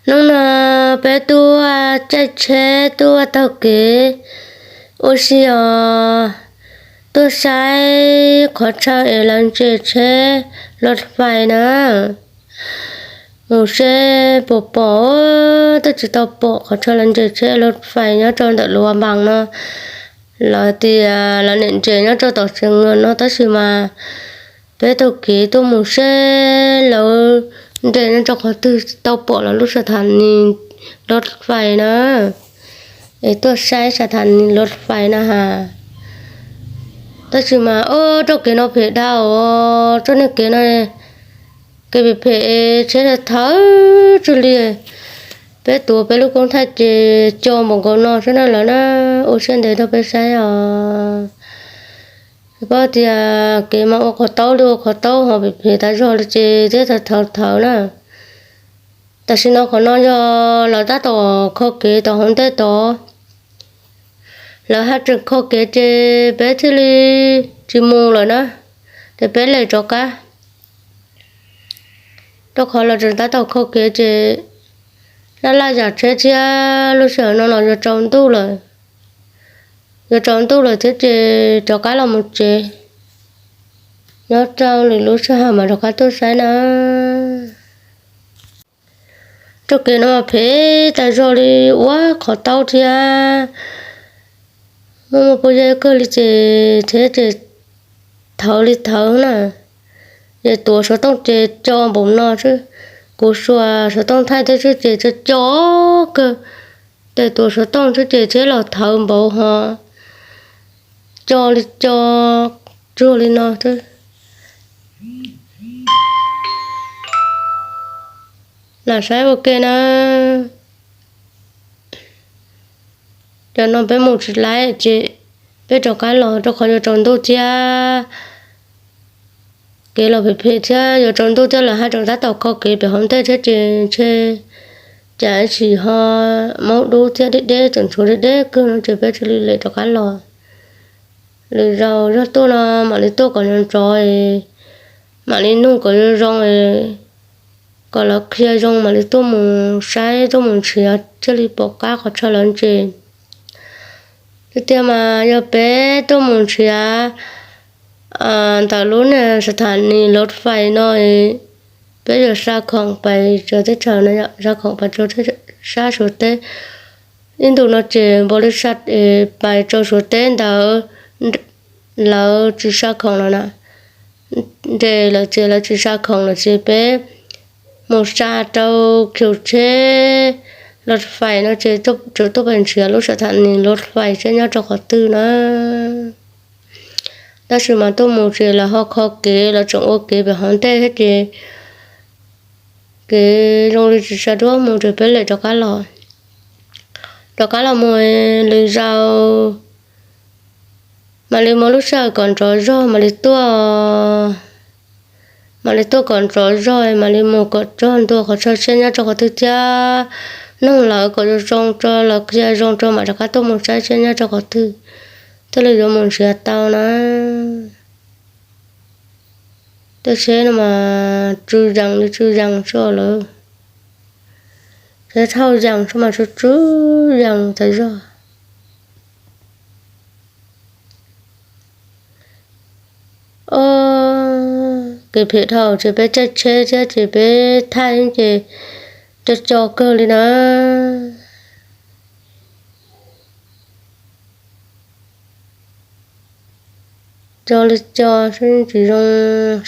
Hnub no peb tuaj caij tsheb tuaj taug kev ua si os, tuaj saib qhov chaw es lawv ntses tsheb lov fais na. Mus seb puas pom, twb tsis tau pom qhov chaw lawv ntses tsheb lov fais nyob rau ntawm Luas Npas no. Lawv tias lawv niam ntses nyob rau tom Xeev Nuas no tab sis mas peb taug kev tuaj mus seb lawv ntses nyob rau qhov twg, tsis tau pom lawv lub sa thas nis lov fais na. Es tuaj saib sa thas nis lov fais na has. Tab sis mas ob rau kev no phem dhau os, txoj niag kev no kev phem phem, tsheb thawv tsw li. Peb tuav peb lub koob thaij ces co npaum nkaus no xwb na lawm na. Ua siab ntev rau peb saib os. Koj tias kev mas ua qhov taub li ua qhov taub ho phem phem tas zog li ces thiab thawv thawv na. Tam sim no qhov no yog lawv tab tom kho kev tom hauv ntej tod. Lawv haj tseem kho kev ces peb thiaj li tsis mus lawm na, ces peb lem rov qab. Rau qhov lawv tseem tab tom kho kev ces laj laj yam tsheb thiab lub sij hawm no los yuav tsaus ntuj lawm. Yuav tsaus ntuj lawm thiab ces rov qab los mus tsev. Nyob rau lwm lub sij hawm mas rov qab tuaj saib na. Txoj kev no phem tas zog li ua qhov taub thiab. Muaj muaj pob zeb kawg li ces thiab ces thawv li thawv na. Ces tuav xov tooj ces co npaum no xwb. Kuv xuas xov tooj thaij thiab xwb ces co co kawg. Ces tuav xov tooj xwb ces thiab los thawv npaum ho co li co tsuag li no xwb. Lam saib ua ke na. Cov no peb mus tsis laib ces peb rov qab los rau qhov yuav tsaus ntuj thiab. Kev los phem phem thiab yuav tsaus ntuj thiab lawm haj tseem tab tom kho kev pem hauv ntej thiab ces ntshe cas ib sim ho maub dub thiab deb deb tseem tshuav deb deb kawg no ces peb thiaj li lem rov qab los. Lwm zaus zog tuaj no mam li tuaj kom nrov nrov, mam li nug kom zoo zoo, kom lawv qhia zoo mam li tuaj mus saib tuaj mus nrhiav thiaj li pom qab qhov chaw lawv ntses. Tiag tiag mas yog peb tuaj mus nrhiav ntawm lub niag sa thas nis lov fais no, peb yuav xa khoom pais rau teb chaws no, xa khoom pais rau sab Suav teb. Ib ntus no ces npaum li xa pais rau Suav teb ntawd lawv tsis xa khoom lawm na. Nres lawm ces lawv tsis xa khoom lawm ces peb mus xa rau khiv tsheb lov fais no ces tseem tuaj pais nrhiav lub sa thas nis lov fais seb nyob rau qhov twg na. Tab sis mas tuaj mus ces lawv ho kho kev, lawv tseem ua kev pem hauv ntej thiab ces kev zoo li tsis sawv daws mus ces peb lem rov qab los. Rov qab los mus lwm zaus mam li mus lub sij hawm kom nrov zog mam li tuaj. Mam li tuaj kom nrov zog mam li mus kom txog ntua qhov chaw seb nyob rau qhov twg thiab. Nug lawv kom zoo zoo rau, lawv qhia zoo rau mam rov qab tuaj mus saib seb nyob rau qhov twg thiaj li yuav mus nrhiav tau na. Tej tsheb no mas tsw yees li tsw yees tso lawm. Tsheb thauj yees tso mas tsw tsw yees tas zog. Ob, kev phem dhau ces peb caij tsheb thiab ces peb thaij ces co co kawg li na. Co li co xwb tsis zoo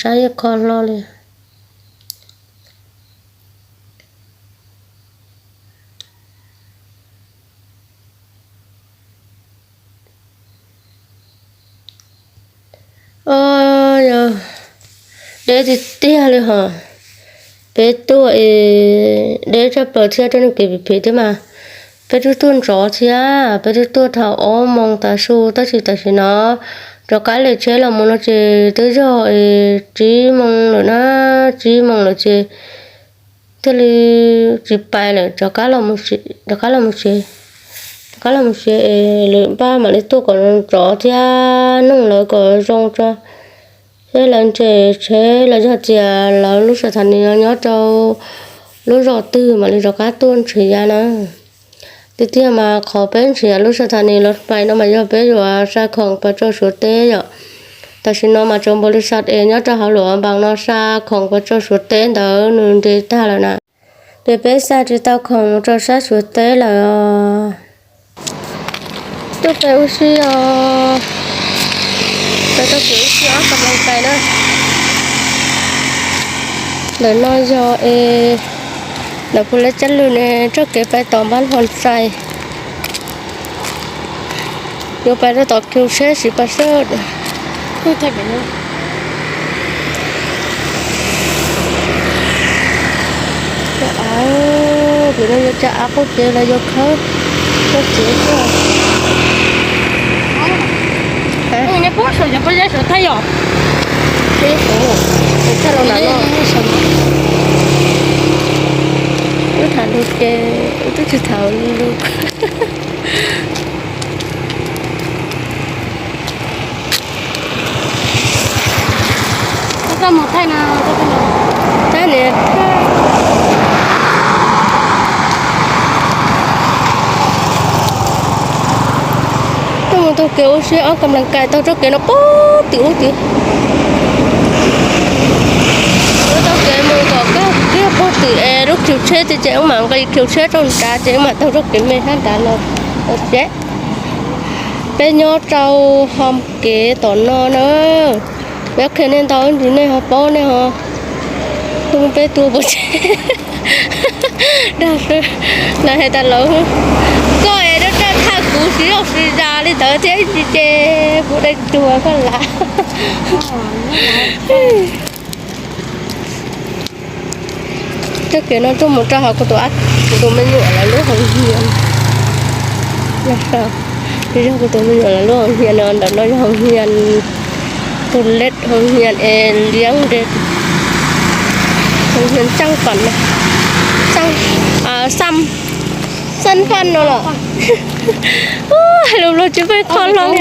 saib ib qho hlo li. Ob, yog deb tiag tiag li hos. Peb tuaj es deb tshaj plaws thiab, rau nej kev phem phem thiab mas. Peb twb tuaj nrov thiab, peb twb tuaj thaum ob moos tav su tab sis tam sim no rov qab lem tsheb los mus no ces twb yog es tsib moos lawm na, tsib moos lawm ces thiaj li tsis pais lawm, rov qab los mus tsev, rov qab los mus tsev es lwm npaj mam li tuaj kom nrov thiab nug lawv kom zoo tso. Seb lawv ntses tsheb los yog tias lawv lub sa thas nis no nyob rau lub zos twg mam li rov qab tuaj nrhiav na. Tiag tiag mas qhov peb nrhiav lub sa tha nis los pais no mas yog peb yuav sa khoom pas tso Suav teb yom. Tam sim no mas tsoom npaum li sa es nyob rau hauv luam npaas no sa khoom pas tso Suav teb ntawd nws nres tag lawm na. Ces peb xa tsis tau khoom mus rau sab Suav teb lawm os. Tuaj pem ub si os, pem tau kev ub si ob kas laj kais na. Ntawm no yog es ntawm Phu Lej Tsab Lwm ne txoj kev pais tom npab hluas xais. Yuav pais rau tom kiu tsheb siv pas soj. Cov av, vim no yuav cov av qub cev los yuav khawb txoj kev tuaj. Tib hov, txhaj los lam no. Wb tham lus ces wb twb tsis tham lus. Tab nis, tuaj mus taug kev ua si ob kas laj kais taug txoj kev no pog tim ub tid. Wb taug kev mus kom koj kiag pog tim es lub khiv tsheb ces ces wb mam nqis khiv tsheb rau nrad ces wb mam taug txoj kev me sab nrad los tau tsev. Peb nyob rau hom kev tom no na. Peb qhia nej ntau ntsis nej ho paub nej ho. Tus peb tuaj pov tseg. Dag, lawv hais tas lawv, koj es dab raj thaj kuv siv zog siv zas li ntawd thiab ib tsis ces kuv dai tuag koj lam. Txoj kev no tuaj mus rau hauv kuv tus, kuv tus me nyuam lawv lub hoo hias. Yog kuv tus me nyuam lawv lub hoo hias no, ntawm no yog hoo hias, tus lej hoo hias es liab nte, hoo hias txaj fam, xaj faj no los. Hais lus Nplog tsis pheej kho hlo li.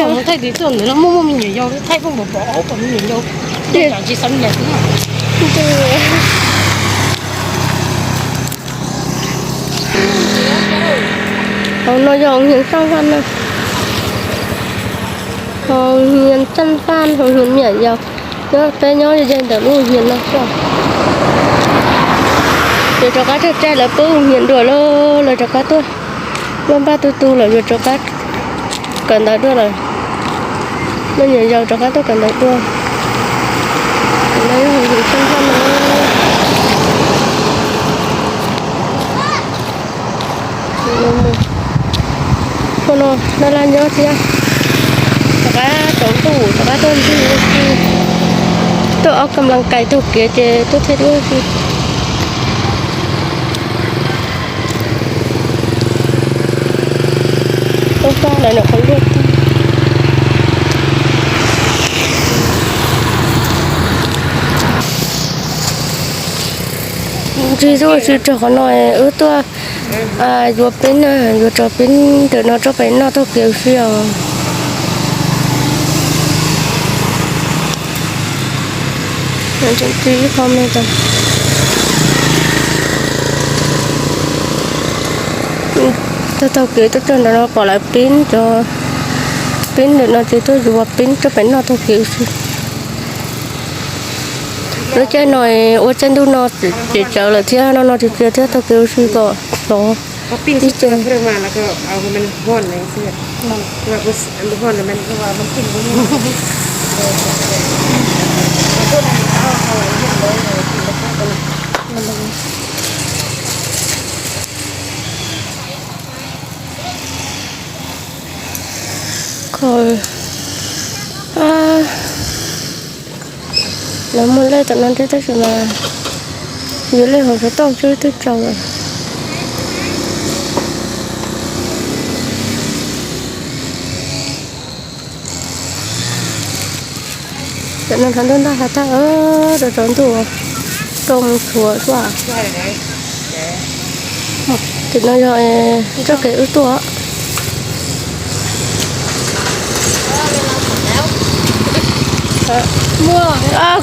Hauv no yog hoo hias txaj faj na. Hoo hias txaj faj, hoo hias me nyuam yaus. Nyob peb nyob ze ntawm lub hoo hias no xwb. Yuav rov qab tsaig tsaig lawv pub hoo hias dua lawm, lawv rov qab tuaj. Npaj npaj tu tu lawm yuav rov qab kawm ntawv dua lawm. Me nyuam yaus rov qab tuaj kawm ntawv dua. Hoo hias txaj faj no. Ua no dab laj nyob thiab. Rov qab tsaus ntuj rov qab tuaj ntxig ua si. Tuaj ob kas laj kais taug kev ces tuaj thiaj ua si. Tuaj faj lawv nyuam qhuav luaj tag. Ntxig tuaj si rau qhov no, wb tuaj yuav peeb na, yuav tso peeb ntawm no rau pem noj taug kev ua si os. Taug taug kev tuaj txog ntawm no pom lawv peeb cov, peeb ntawm no ces tuaj yuav peeb rau pem noj taug kev ua si. Lub caij no ua caij ntuj no tseem tsawv lawm thiab, no no tsis txias thiab, taug kev ua si kom xov ib ce. Kho, lawv muaj lej tom no thiab tab sis mas yuav lej hauv xov tooj xwb twb tsaus lawm. Tam no tshav ntuj ntaj hav tag, rau tsaus ntuj, rau mus tsuav xwb. Tim no yog txoj kev wb tuaj.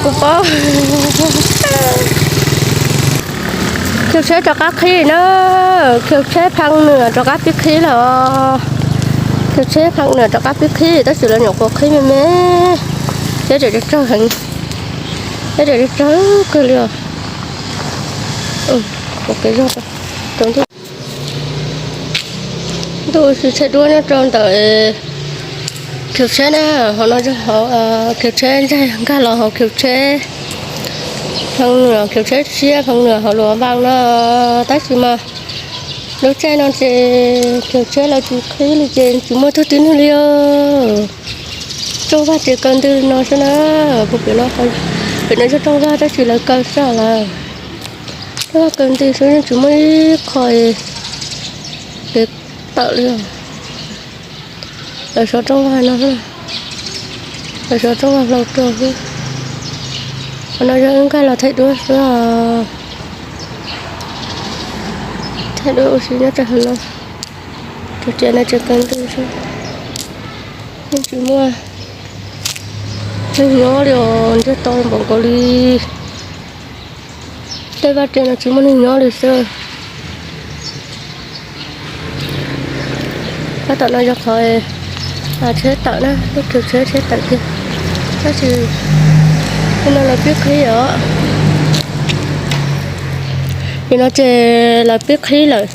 Kuv paub. Khiv tsheb rov qab qhib na, khiv tsheb Pheej Nwm rov qab pib qhib lawm. Khiv tsheb Pheej Nwm rov qab pib qhib tab sis lawv nyuam qhuav qhib me me. Tsheb tseem tsawg heev, tsheb tseem tsawg kawg li os. Ntuj ua si tsheb duab nyob rau ntawm khiv tsheb na, hauv no yog hauv khiv tsheb ntxaig nkag los hauv khiv tsheb Pheej Nwm, khiv tsheb siab Pheej Nwm hauv Luam Npas no. Tab sis mas lub caij no ces khiv tsheb lawv tsis qhib li ces tsis muaj tug tib neeg li os. Rooj vag tseem kaw ntws li no xwb na. Pem no, pem no yog rooj vag tab sis lawv kaw tag lawm. Rooj vag kaw ntws xwb yeej tsis muaj ib qho kev tawm li os. Lawv sov rooj vag no, lawv sov rooj vag hlau rau xwb. Qhov no yog wb nkag los thaij duab xwb os. Thaij duab ua si nyob rau hauv no. Tus riam no tseem kaw ntws xwb, yeej tsis muaj neeg nyob li os, ntsiag to npaum nkaus li. Tej vaj tsev no tsis muaj neeg nyob li xwb. Tab tom no yog qhov tsheb tawm na, lub khiv tsheb tsheb tawm kiag. Tab sis no lawv pib qhib os. Nim no ces lawv pib qhib lawm.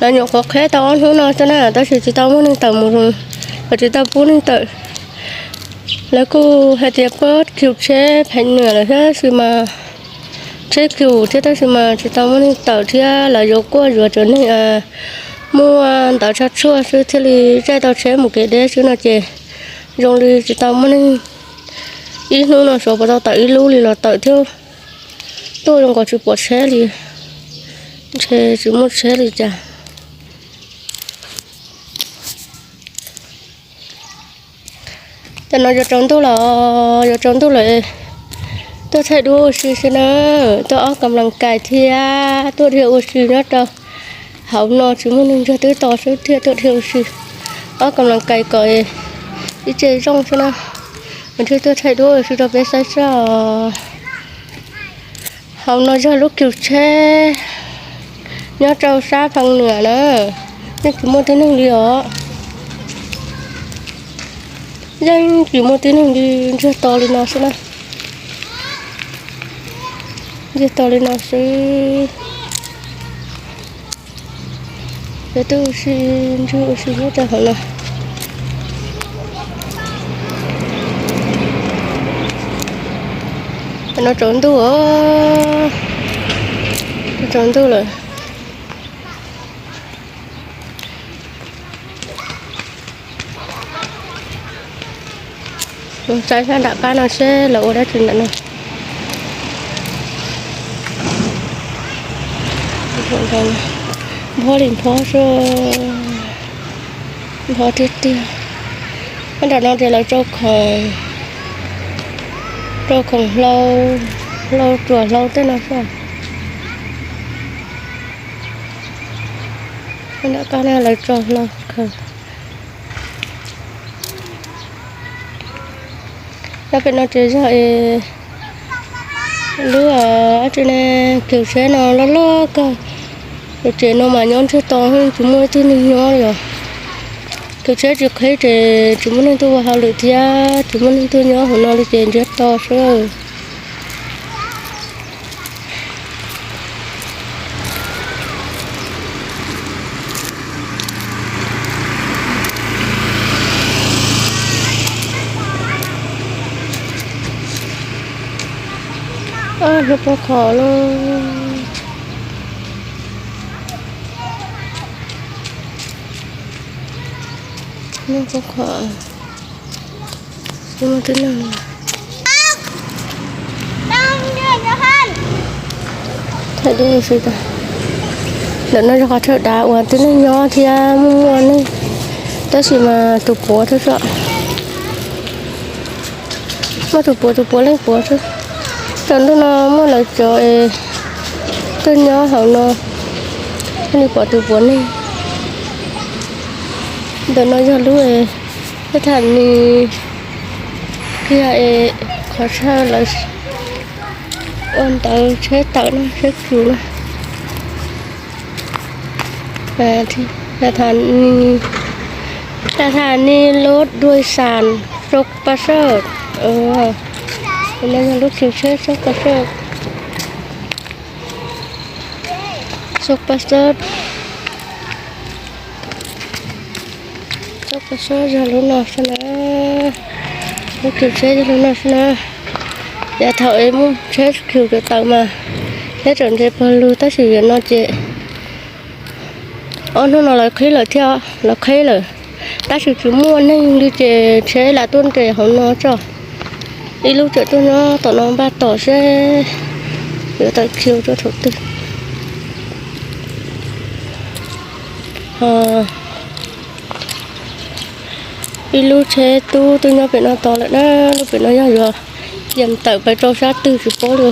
Lawv nyuam qhuav qhib tau ob hnub no xwb na, tab sis tsis tau muaj neeg tawm mus, lawv tsis tau pub neeg tawm. Lawv kuj hais tias pab khiv tsheb Pheej Nwm lawm thiab sis mas, tsheb khiv thiab tab sis mas tsis tau muaj neeg tawm thiab lawv yuav kuaj yuav cov neeg muaj ntawv tshav tshuaj xwb thiaj li caij tau tsheb mus kev deb xwb no ces zoo li tsis tau muaj neeg. Ib hnub no xyov puas tau tawm ib lub li los tawm thiab, tuaj zoo nkaus tsis pom tsheb li, ntshe tsis muaj tsheb li cas. Tam no yuav tsaus ntuj lawm, yuav tsaus ntuj lawm, tuaj thaij duab ua si xwb na, tuaj ob kam las kais thiab tuaj dhia ua si nyob rau hauv no tsis muaj neeg ntsuag twb to xwb thiaj tuaj dhia ua si, ob kam las kais kom ib ce zoo xwb na, mas thiaj tuaj thaij duab ua si rau peb saib soj. Hauv no yog lub khiv tsheb nyob rau sab Pheej Nwm na, yeej tsis muaj tib neeg li os. Yeej tsis muaj tib neeg li, ntsiag to li no xwb na. Ntsiag to li no xwb. Peb twb ua si, ntsug ua si nyob rau hauv no. Tam no tsaus ntuj, tsaus ntuj lawm. Mus saib sab nram qab no seb lawv ua dab tsi ntawm no. Nphob li nphob xwb, nphob tiag tiag. Nram no ces lawv rau khoom, rau khoom hlau, hlau tsuas hlau tej no xwb. Nram qab no lawv tso hlau khaws. Nyob pem no ces yog es lub, ab tsi ne, khiv tsheb no loj loj kawg. Lub tsev no mas nyob ntsiag to, tsis muaj ib tug neeg nyob li os. Khiv tsheb tsis qhib ces tsis muaj neeg tuaj ua hauj lwm thiab tsis muaj neeg tuaj nyob hauv no li ces ntsiag to xwb. Hlub pob qhov lauj. Hlub pob qhov. Tsis muaj tib neeg. Thaij duab ua si tas. Ntawm no yog qhov chaw dav uas tib neeg nyob thiab muaj muaj neeg, tab sis mas tus puav thiab xwb. Muaj tus puav, tus puav leej puav xwb. Tam ntuj no muaj lawv cov es tuaj nyob hauv no, thiaj li pom tus puav neeg. Ntawm no yog lub es, peb tham nis kiag es qhov chaw lawv ua ntawv tsheb tawm no, tsheb khiv no. สถานี สถานีรถโดยสาร Soob Pas Sej. No yog lub chaw tsheb Soob Pas Sej. Soob Pas Sej, Soob Pas Sej yog lub no xwb na. Lub chaw tsheb yog lub no xwb na. Yav thaum es muaj tsheb khiv tawm mas tsheb tseem nres pawg lug, tab sis zaum no ces ob hnub no lawv qhib lawm thiab, lawv qhib lawm, tab sis tsis muaj neeg li ces tsheb lam tuaj nres hauv no tso. Ib lub tseem tuaj nyob tom no npaj tos seb yuav tawm khiv tso thaum twg. Ib lub tsheb tub twb nyob pem no tos lawm na, lub pem no yog yuav kiag tawm pais rau sab twg tsis paub li.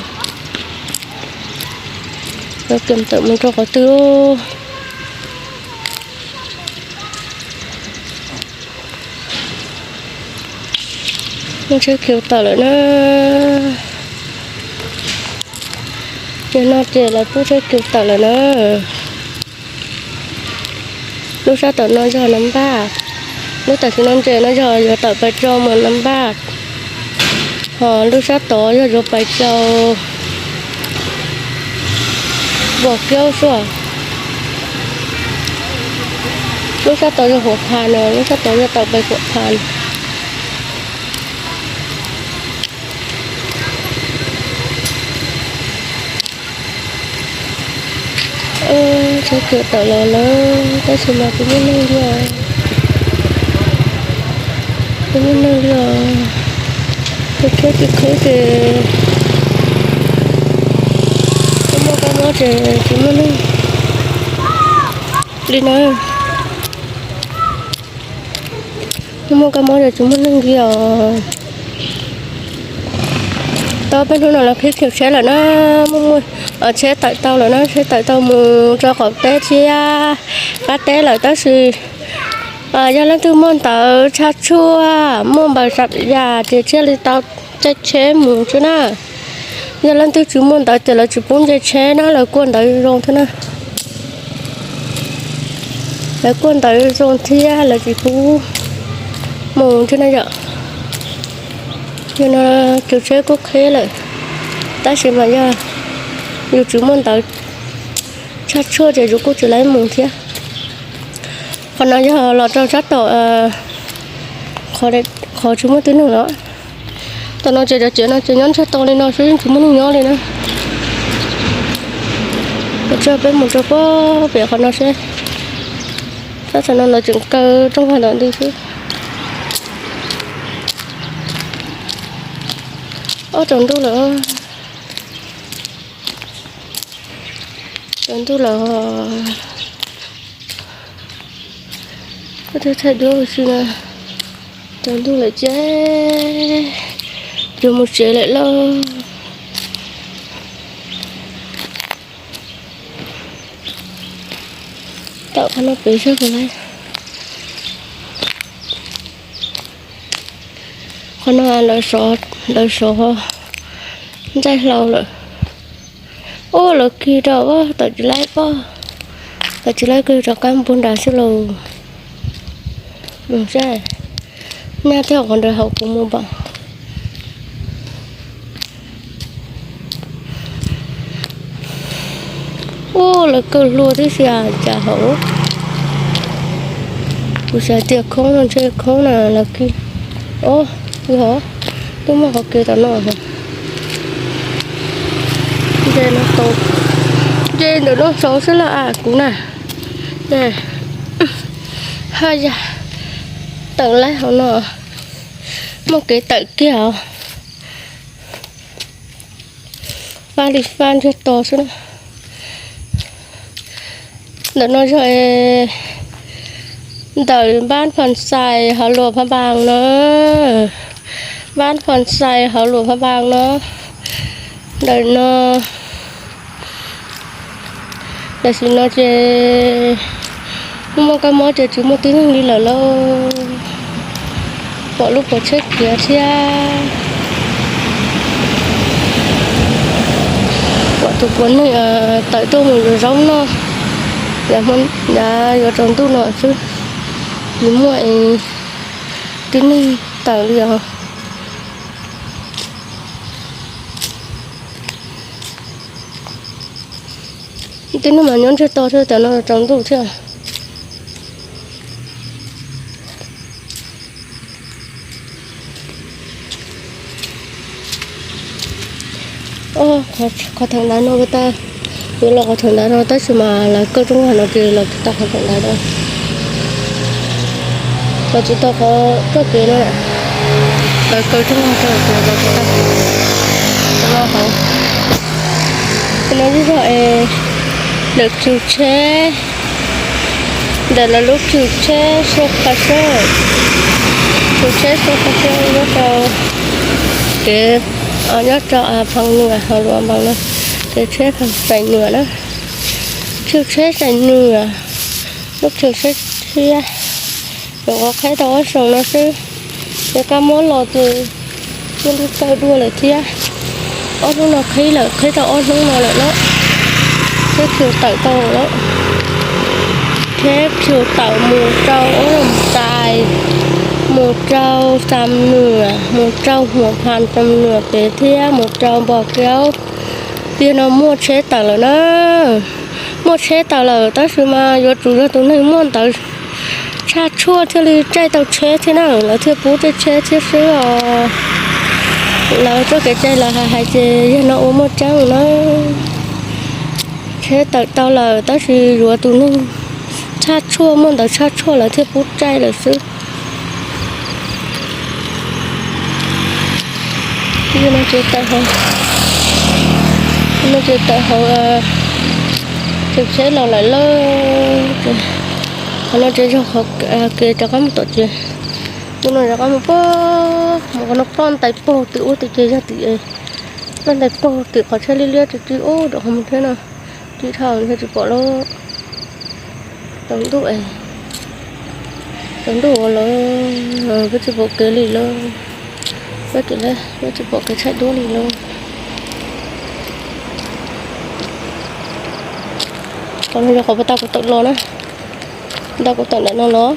Yuav kiag tawm mus rau qhov twg. Muaj tsheb khiv tawm lawm na. Nim no ces lawv pub tsheb khiv tawm lawm na. Lub sab tom no yog Nam Npaj, lub tam sim no nres no yog yuav tawm pais rau mus Nam Npaj, ho lub sab tod yog yuav pais rau Pom Kiaub Suab. Lub sab tod yog Huam Phas no, lub sab tod yog tawm pais Huam Phas. Tsheb khiv tawm los lawm, tab sis mas tsis muaj neeg li os. Tsis muaj neeg li os. Tus tsheb tsis qhib ces tsis muaj kab mob ces tsis muaj neeg li na. Tsis muaj kab mob ces tsis muaj neeg li os. Tau peb hnub no lawv qhib khiv tsheb lawm na, muaj muaj tsheb tawm tau lawm na, tsheb tawm tau mus rau qaum teb thiab qab teb lawm, tab sis yog leej twg muaj ntawv tshaj tshuaj, muaj npaws sam yam ces thiaj li tau caij tsheb mus xwb na. Yog leej twg tsis muaj ntawv ces lawv tsis pub nce tsheb na, lawv kuaj ntawv zoo thiab na. Lawv kuaj ntawv zoo thiab lawv tsis pub mus thiab na yom. Yog no khiv tsheb kuj qhib lawm, tab sis mas yog yus tsis muaj ntawv tshaj tshuaj ces yus kuj tsis laib mus thiab. Qhov no yog los rau sab tom qhov tsis muaj tib neeg los. Tom no ces cov tsev no ces nyob ntsiag to li no xwb, yeej tsis muaj neeg nyob li na. Ua tsaug, peb mus rau pem qhov no seb. Tab tom no lawv tseem kaw rooj vag ntawm ntug xwb. Ob, tsaus ntuj lawm. Tsaus ntuj lawm. Thaij duab ua si na. Tsaus ntuj lawm ces yuav mus tsev lawm lauj. Tawm qhov no pem seb puas laib. Qhov no lawv sov ntxaij hlau lawm. Ub, lawv kig rau, tawm tsis laib pob, tawm tsis laib kig rov qab npuag nrad xwb lauj. Mus saib, nyaj thiab qhov ntawd hauv kuv mus npam. Ub, lawv kaw hlua tib si cas hauv. Kuv xav tias khoob no ntshe khoob na lawv kig. Ob, yog, twb muaj qhov kev tom no. Nce no tau, nce ntawm no saud xwb los as kuv na. Haj yam, tawm laib hauv no, muaj kev tawm kiag os. Fab li fab ntsiag to xwb na. Ntawm no yog ntawm npab Phom Xais hauv luam Pha Npaas no, npab Phom Xais hauv luam Pha Npaas no. Ntawm no, tam sim no ces muaj kab mob ces tsis muaj tib neeg li lawm lauj. Pom lub puas tsheb khiav thiab. Pom tus puas neeg tawm tuaj mus yuav zaub noj. Yav hmo, yav yuav tsaus ntuj no xwb, tsis muaj tib neeg tawm li os. Tib neeg mas nyob ntsiag to thiab, tam no tsaus ntuj thiab. Qhov theem ntawd no, yuav los qhov theem ntawd no tab sis mas lawv kaw rooj vag no ces los tsis tau qhov theem ntawd no. Los tsis tau qhov txoj kev no, lawv kaw rooj vag rau ces los tsis tau. Los hauv no ib zog es lawv cug tsheb, ntawm lawv lub cug tsheb Xoo Pas Xaj, cug tsheb Xoo Pas Xaj nyob rau kev, nyob rau Phaj Nuas hauv Luam Npas no, kev tsheb Phaj Nuas na, cug tsheb Phaj Nuas, lub cug tsheb tshiab, nyuam qhuav qhib tau ob xyoos no xwb, ces kab mob los ces thiaj li kaw dua lawm thiab. Ob hnub no qhib lawm, qhib tau ob hnub no lawm na, thiab cug tawm tau lawm. Thiab cug tawm mus rau Ub Loos Xais, mus rau Xam Nuas, mus rau Huam Phas Xam Nuas pem thiab mus rau Npos Kaub. Tiag no muaj tsheb tawm lawm na, muaj tsheb tawm lawm tab sis mas yuav tsum yog tus neeg muaj ntawv tshaj tshuaj thiaj li caij tau tsheb thiab na, lawv thiaj pub caij tsheb thiab xwb os. Lawv txoj kev cai lawv hais hais ces yog no ua muaj tseeb na. Tsheb tawm tau lawm tab sis yuav tus neeg tshaj tshuaj, muaj ntawv tshaj tshuaj lawv thiaj pub caij lawm xwb. No ces tawm hauv, no ces tawm hauv, tsheb los lawm lauj. Qhov no ces yog qhov kev rov qab mus tom tsev. Tus no rov qab mus pog, mus qhov no ploj ntais pog twm ub twm ces yog twm, ploj ntais pog twm qhov tsheb liab liab tsis tsis ub rau qhov mus thiab no. Tsis dhau thiaj tsis pom lauj. Tsaus ntuj, tsaus ntuj ua lawm, peb tsis pom kev li lauj. Peb tsis, peb tsis pom kev tshaib duab li lauj. Qhov no yog qhov puag ta kuv tawm los na, puag ta kuv tawm ntawm no los.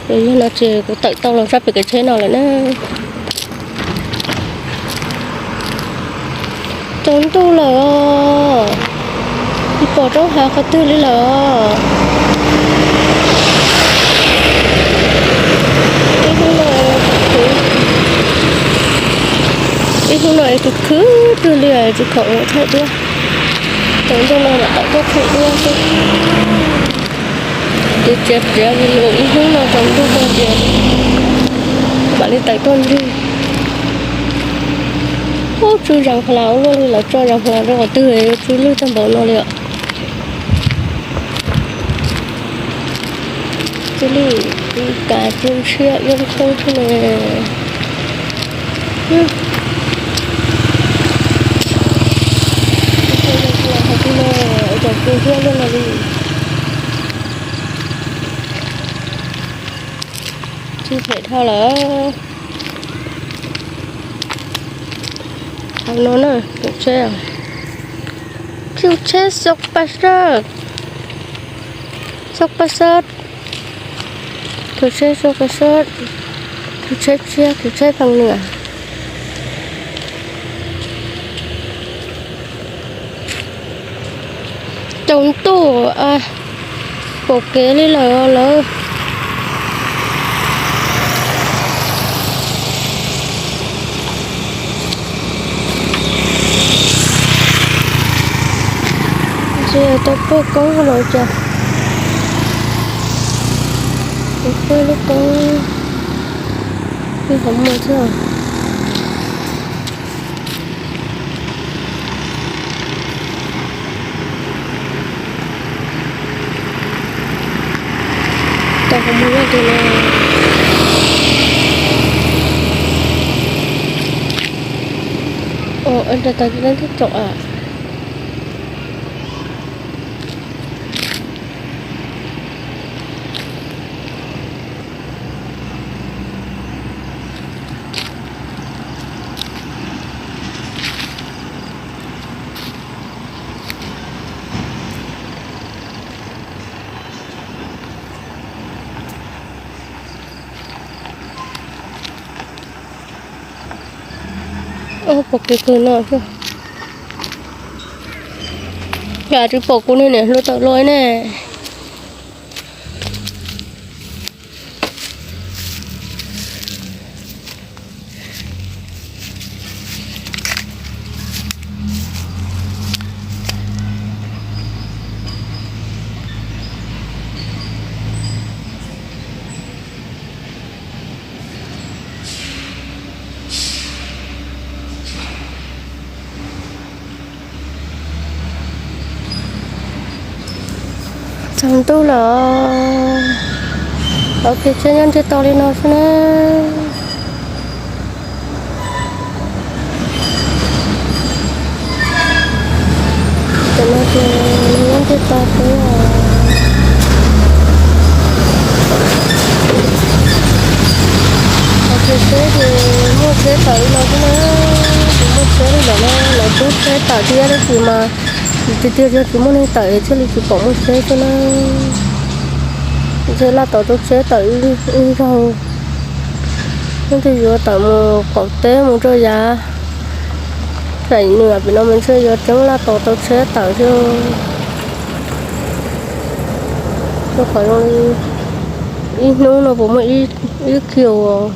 Yog no ces kuv tawm tau los sab pem kev tsheb no lawm na. Tsaus ntuj lawm os, tsis pom roob hav qhov twg li lawm os. Ib hnub no, ib hnub no es khwv khwv twg li tsis khoom ua tshaib duab. Tsaus ntuj no mam tawm tuaj tshaib duab xwb. Ces txiav txiav video ib hnub no tsaus ntuj no ces mam li tawm tuaj ncig. Ub, tsw zas hlau luaj li, lawv tso zas hlau rau qhov twg yuav tsw lwj tag npaum no li os. Tsw lwj, kav tsw ntshiab ib lub koob thiab ne. Hais tias no, cov tsw ntshiab luaj no li. Tsw phem dhau lawm. Hauv no na, cug tsheb, cug tsheb Xoo Pas Xaj, Xoo Pas Xaj, cug tsheb Xoo Pas Xaj, cug tsheb tshiab, cug tsheb Phaj Nuas. Tsaus ntuj, pom kev li lawm lawm. Tsis tau pog koob los cas, pog lub koob, pog qhov muag thiab. Tau qhov muag nyob tus no. Ua nrog tau leej twg tsom am. Pom kev kawg no xwb. Yam tsis pom kuv niag niam hluas tawm los ne. Tsaus ntuj lawm, kev tsheb nyob ntiaj teb li no xwb na. Tam no ces nyob ntiaj teb xwb os. Kev tsheb ces muaj tsheb tawm li no xwb na. Tsis muaj tsheb li ntawm no, lawv pub tsheb tawm thiab tab sis mas tiag tiag yog tsis muaj neeg tawm thiaj li tsis pom muaj tsheb xwb na. Tsheb laj tod rau tsheb tawm ib zaug, leej twg yuav tawm mus qaum teb mus rau yav, tam nws pem no mas ntshe yuav tseeb laj tod tau tsheb tawm xwb. Rau qhov zoo li ib hnub no puas muaj ib khiv uas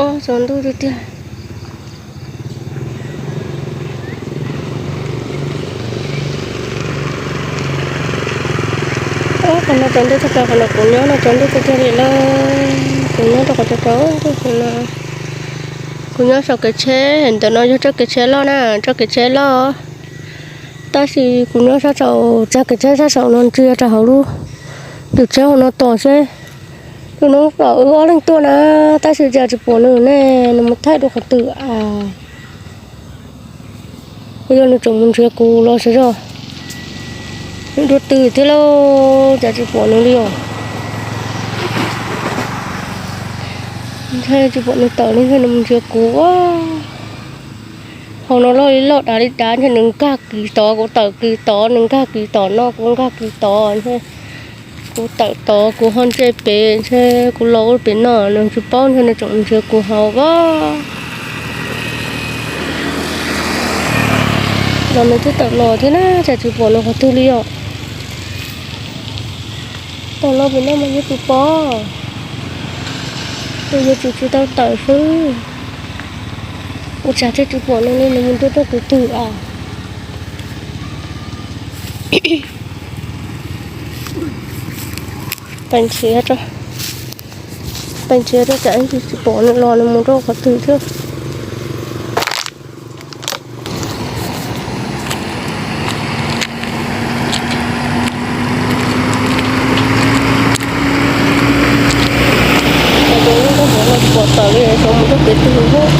Ob, tsaus ntuj tiag tiag. Ob, qhov no tsaus ntuj tag, qhov no kuv nyob no tsaus ntuj tiag tiag li lauj. Kuv nyob rau qhov tsaus ntuj no. Kuv nyob saum kev tsheb, ntawm no yog txoj kev tsheb loj na, txoj kev tsheb loj. Tab sis kuv nyob sab saum, txoj kev tsheb sab saum no ntsia rau hauv lub tus tsheb hauv no tos seb. Tus no kom wb ob leeg tuaj na, tab sis cas tsis pom nws ne, nws mus thaij dua qhov twg a? Puas yog nws tseem mus nrhiav kuv los sav zoj? Nws dua twg thiab lauj, cas tsis pom nws li os? Ntshai tsis pom nws tawm li, ntshai nws mus nrhiav kuv. Hauv no loj li loj dav li dav, ntshai nws nkag kis tod kuv tawm kis tod, nws nkag kis tom no kuv nkag kis tod, ntshai kuv tawm tod kuv ho ntsia pem, ntshai kuv los ua pem no nws tsis paub, ntshai nws tseem mus nrhiav kuv hauv as. Los nws twb tawm los thiab na, cas tsis pom nws qhov twg li os. Tawm los pem no mas yuav tsum pom, nws yuav tsum tsis tau tawm xwb. Ua cas thiaj tsis pom nws li, nws mus rau qhov twg as? Pais nrhiav, pais nrhiav rau cas tsis pom nws los, nws mus rau qhov twg thiab. Cov lub nroog hauv no tsis pom tawm li, xyov mus rau pem twg thiab.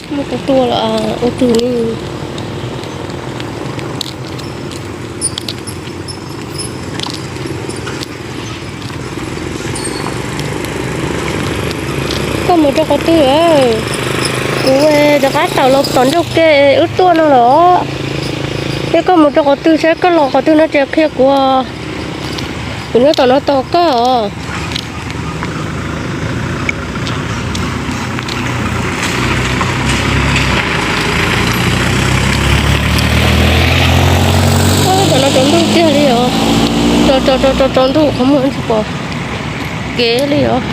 Muaj tus tuaj los ua twg li? Koj mus rau qhov twg? Kuv rov qab tawm los tom ncauj ke wb tuaj no los. Ces koj mus rau qhov twg, saib koj los qhov twg no ces qhia kuv. Kuv nyob tom no tos koj os. Tsaus tsaus tsaus ntuj qhov muag tsis pom kev li os.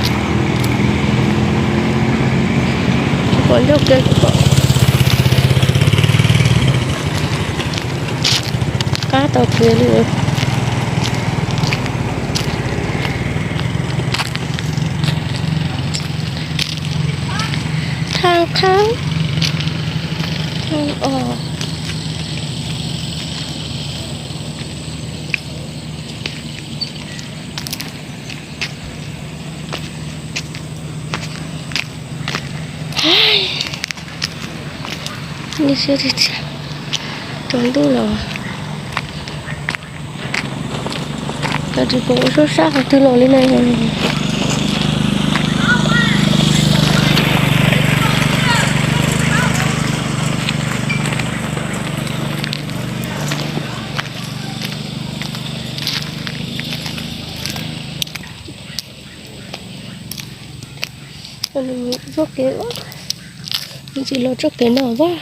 Tsis pom ncauj kev tsis pom qab tau kev li. Thaj qhaub, thaj os. Li siab tiag tiag, tsaus ntuj lawm. Cas tsis pom ua suab sab qhov twg los li na. Txoj kev, tsis los txoj kev no vaj.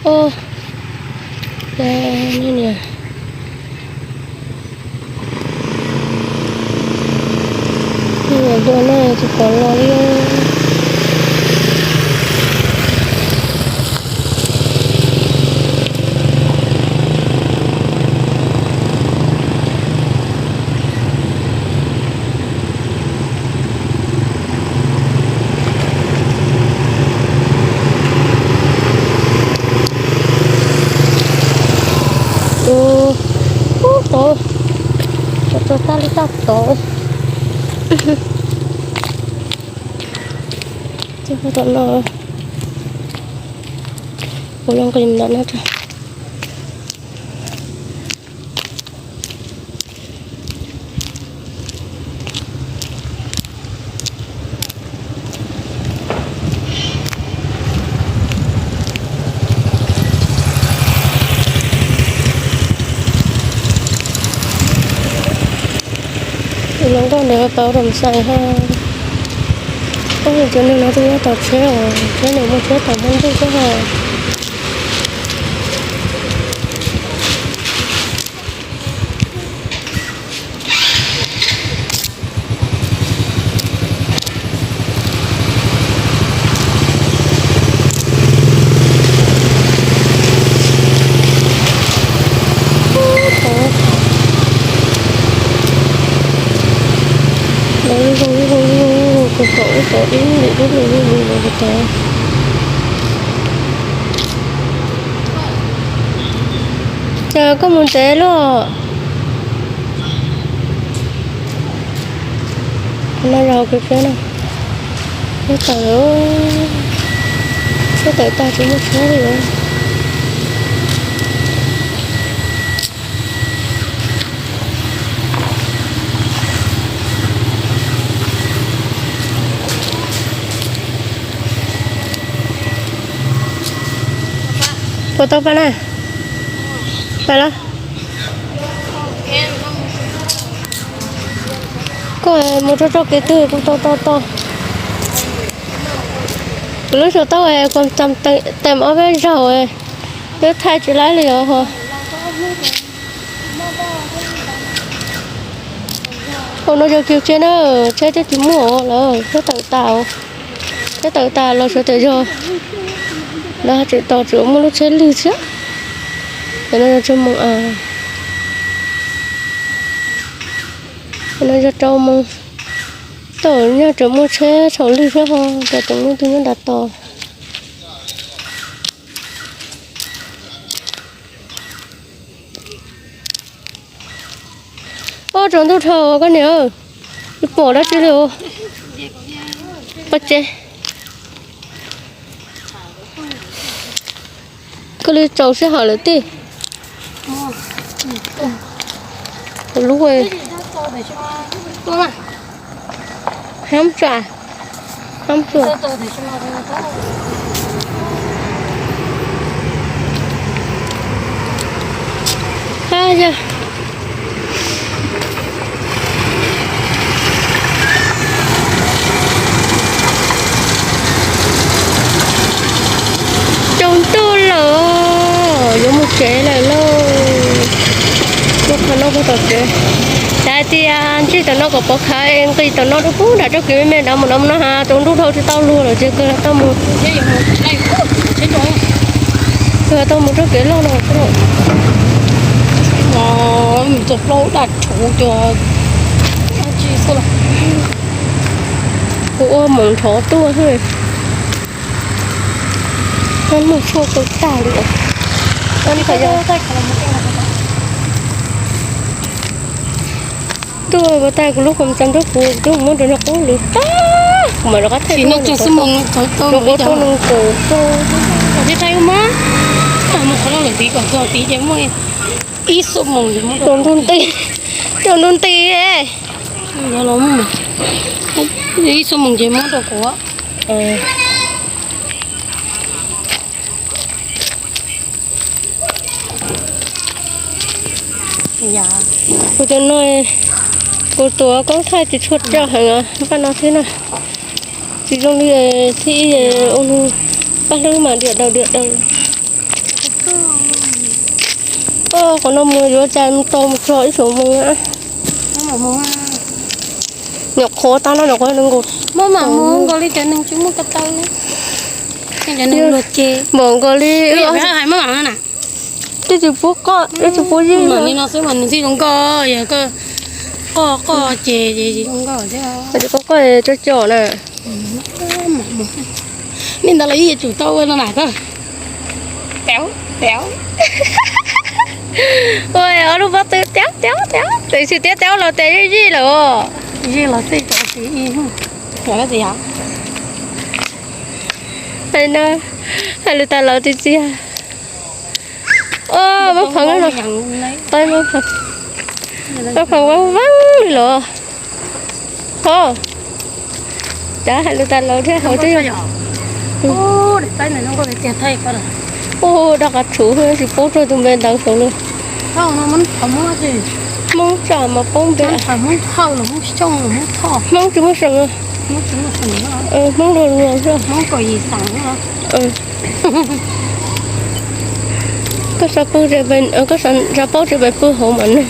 Oj, niam, niam dua no tsis pom los li. Ub, tod, tod tag li tag tod. Tom no, ua loo nqis ntawm no rau. Tus hluas nkauj ntawd pauv rau xais ho. Ub, cov neeg no twb nyob tom tsheb os, tsheb nws muaj tsheb tom Hmoob ntuj xwb ho. Lawv zoo zoo zoo, kuv tom ub tom ub lwm lub lwm lub lwm lub tod. Cas koj mus ntev luaj? No yog hauv kev peb na. Tsheb tawm, tsheb tawm tag tsis muaj tsheb li. Puas tau pais na? Pais los. Koj mus txog txoj kev twg kuv tau tau tau. Kuv lub xov tooj kuv tseem ob peb zaug, peb thaij tsis laib li os ho. Hauv no yog kiag tsheb na, tsheb twb tsis muaj lawm, tsheb tawm tas. Tsheb tawm tas los sawv daws yog lawv tseem tos tseem muaj lub tsheb lwg thiab. Tam no yog tsaus moos, tam no yog rau moos, tam nyog tseem muaj tsheb tshau lwg thiab ho, tam tseem muaj tus nyob nram tos. Oj, tsaus ntuj dhau koj niam, tsis pom dab tsi li os. Pov tseg. Koj li tsaus sij hawm lawm tij. Kuv lub, Hab tsuas, hab tsuas. Hab yog tsaus ntuj lawm, yuav mus tsev lawm lauj. Muab qhov no puag tom tsev. Xav hais tias ntsib tom no kom pov khawv es nqis tom no rau pub nram tsob kev me me nrad mus no mus no has, tsaus ntuj dhau tsis tau luag lawm ces kawg tau mus, kawg tau mus tsob kev loj no xwb. Mus txog plaub daj rhuv cov dab tsi xwb los. Kuv ua moos nrov tuaj xwb. Noj tshuaj tau tag li. Tuaj ua tag kuv lub koom txas nrog kuv twb muab rau nws qub lwm tag, kuv mam rov qab thaij rau qub tuaj nws kaum tuaj. Ib xuab moos ces muab rau kuv. Tus ntu nti, tus ntu nti. Ib xuab moos ces muab rau kuv. Kuv cov no, kuv tuav koob thaij tsis tshua tsawg heev, npaj no xwb na. Tsis zoo li thib ib ua nws paj hlwb mas diam daws diam daws. Qhov no mus yuav cas mus tau mus txog ib xuab moos na. Nyuam qhuav tag no nyuam qhuav nkaus. Muab mam mus nkaus li cov neeg tsis muaj ko taw. Cov neeg luag ces npaum nkaus li hais muab mam no na. Twb tsis pub koj, twb tsis pub yij li no xwb mas nws thiaj zoo nkauj, yog koj qoj qoj ces zoo nkauj thiab. Koj qoj coj coj na. Li ntawd los yeej yuav tsum tau ua no na koj. Tev tev. Ua ob lub pob tw tev tev tev, tiam sis tiab tev los tias yeej zij lawm os. Zij los xij cov tsis ib hnub. Hais no, hais lus tas laus tiag tiag. Muab pheev no, muab pheev, muab pheev vab vab li los. Ho, cav hais lus tas laus thiab hauv twb yog. Ub, daj qas tshub tsis paub rau tus npe ntawd saud li. Hmoob tsa mas paub npe. Hmoob tsis muaj seem. Hmoob luag luag xwb. Koj xav pw, koj xav paub tsis pais pw hauv mam nug.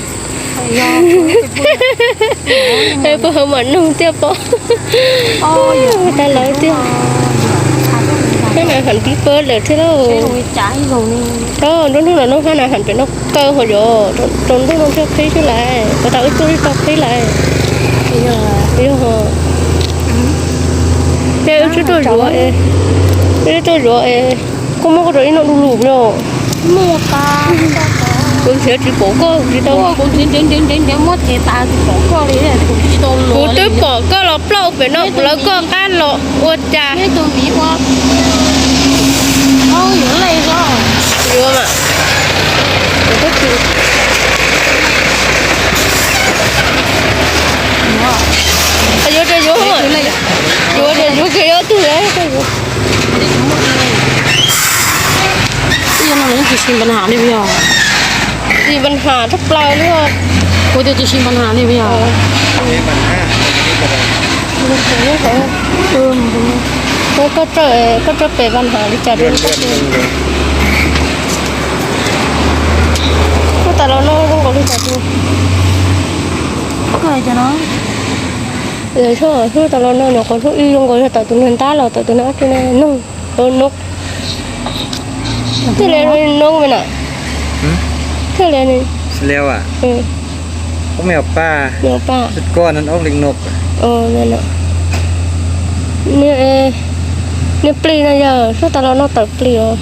Pw hauv mam nug thiaj paub. Tas laus tiag. Hab na heem tib pawg lawm thiab lauj. Nruab hnub no nub hab na heem pem no kaw hos yom, rau nruab no thiaj qhib xwb lawm, puas tau wb tuaj wb tau qhib lawm. Yog, yog wb twb tuaj zuav, wb twb tuaj zuav es koj muab koj rau ib no du lug no. Kuv nrhiav tsis pom koj, tsis tau. Kuv nrhiav nrhiav nrhiav nrhiav muab ces tas tsis pom koj li, kuv tsis tau los. Kuv twb pom koj los plaub pem no, kuv lawv koj qab los ua cas. Yuav mas. Yuav rau yuav, yuav rau yuav kws yuav tug. Tsis tsis npa has li yog. Tsis npa has tshaj plaws li. Kuv tias tsis tsis npa has li yog. Koj tso pem npa has li cas. Hnub tas los no zoo nkaus li tawm tus, hnub tas los no nyuam qhuav hnub ib zoo nkaus yog tawm tus niag ntab los tawm tus niag ab tsi no nug, nug. Thiaj li nug me na. Thiaj li. Niag plig no yog hnub tas los no tawm plig os.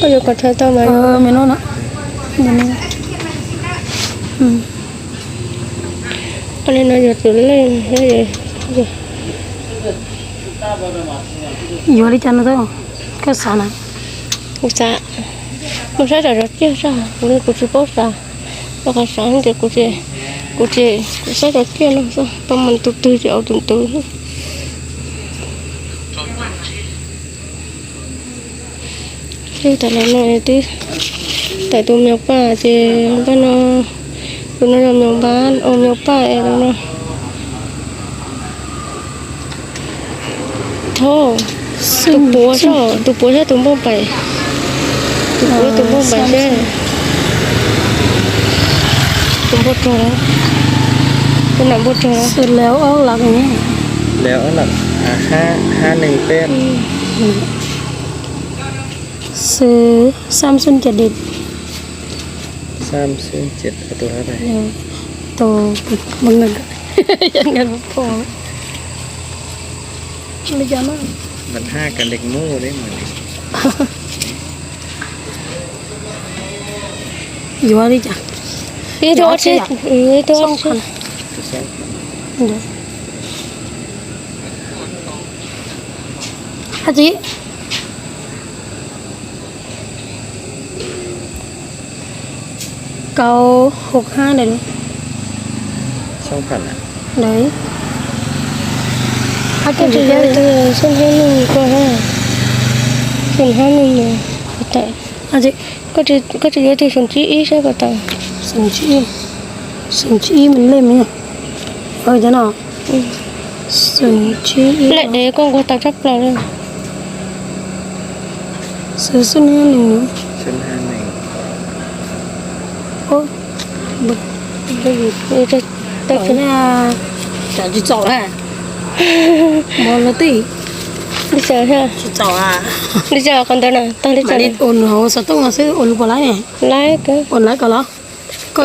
Koj yuav kom thaij tau mas. Li no yog tus lej, yog Yuav li cas no, koj xav na? Kuv xav mus saib cov tsiaj tso, kuv, kuv tsis paub xav. Rau qhov xav ces kuv, kuv, kuv saib cov tsiaj no xwb, tau mus tus twg ces ua tus ntawd. Twb tas los no twb tawm tus me nyuam paj ces npaj no, tus no yog me nyuam npab, ua me nyuam paj es tus no. Thaub, tus puav, tus puav thiab tus npauj npaim, tus puav tus npauj npaim thiab tus npauj rog, tus nam npauj rog. Xwb lawv ob lawm, lawv ob lawm, hab neeg peb. Xwb xab xub ces dib. Xab xub ces tus hab, tus npauj npaim, npauj rog. Li cas no? Mas hab ka li mus li mas. Yuav li cas? Ib tug, ib tug. Hab tsi? Kauv hauv hab ntawd. Ntawd. Koj tsis yuav tus xub hab neeg ko hab, xub hab neeg ko tawm. Koj tsis yuav tus xoom tsib ib saib puas tau. Xoom tsib, xoom tsib ib mas lej me. Cov no, xoom tsib ib. Lej dev koj nquag tau tshaj plaws li. Xwb xub hab neeg. Tsis txaus na. Mos lawv tij. Li cas? Tsis txaus. Li cas qhov ntawd na, tag li cas? Ua nws hauv xov tooj no xwb ua lub puas laib ne? Laib kawg. Ua laib ko los? Ua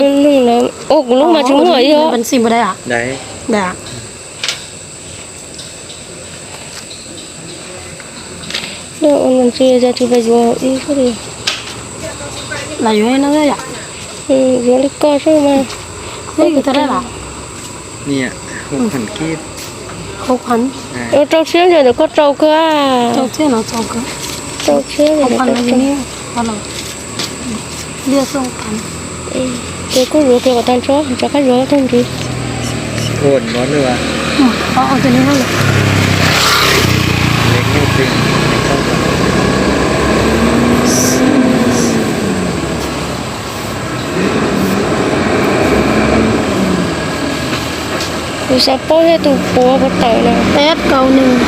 kuv lub mas tsis muaj ib. Ua ntsis yog tsis pais yuav ib xwb li. Lam yuav no yom? Yuav li koj xwb mas. Ua rau txhiab ntawm koj rau kawg. Rau txhiab no txaus kawg. Rau txhiab ntawm koj rau. Ces kuj yuav kiag kom tag nrho, rov qab yuav tag nrho. Kuv xav paub thiab tus puav puas tawm na. Peb kaum nws,